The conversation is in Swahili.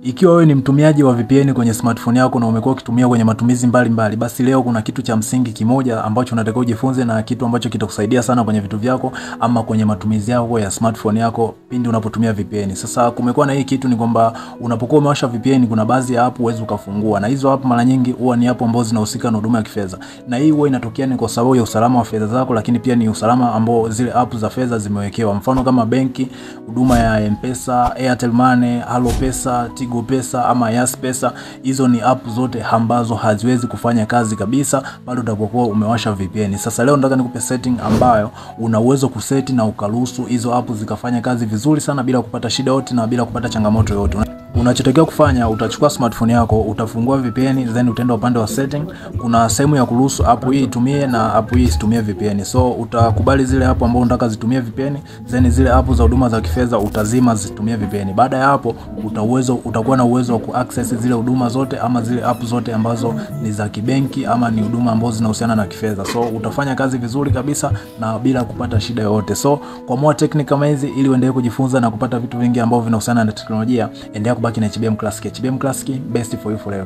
Ikiwa wewe ni mtumiaji wa VPN kwenye smartphone yako na umekuwa ukitumia kwenye matumizi mbalimbali, basi leo kuna kitu cha msingi kimoja ambacho unatakiwa ujifunze na kitu ambacho kitakusaidia sana kwenye vitu vyako ama kwenye matumizi yako ya smartphone yako pindi unapotumia VPN. Sasa kumekuwa na hii kitu ni kwamba unapokuwa umewasha VPN kuna baadhi ya app huwezi ukafungua, na hizo app mara nyingi huwa ni app ambazo zinahusika na huduma ya kifedha. Na hii huwa inatokea ni kwa sababu ya usalama wa fedha zako, lakini pia ni usalama ambao zile app za fedha zimewekewa. Mfano kama benki, huduma ya M-Pesa, Airtel Money, Halo Pesa, Tigo Pesa ama Yas Pesa, hizo ni app zote ambazo haziwezi kufanya kazi kabisa bado utapokuwa umewasha VPN. Sasa leo nataka nikupe setting ambayo una uwezo kuseti na ukaruhusu hizo app zikafanya kazi vizuri sana bila kupata shida yote na bila kupata changamoto yoyote. Unachotakiwa kufanya, utachukua smartphone yako, utafungua VPN, then utaenda upande wa setting. Kuna sehemu ya kuruhusu app hii itumie na app hii isitumie VPN. So utakubali zile app ambazo unataka zitumie VPN, then zile app za huduma za kifedha utazima zitumie VPN. Baada ya hapo utakuwa na uwezo wa kuaccess zile huduma zote ama zile app zote ambazo ni za kibenki ama ni huduma ambazo zinahusiana na kifedha. So utafanya kazi vizuri kabisa na bila kupata shida yoyote. So kwa more technical kama hizi, ili uendelee kujifunza na kupata vitu vingi ambavyo vinahusiana na teknolojia, endelea kubaki na HBM Classic. HBM Classic, best for you forever.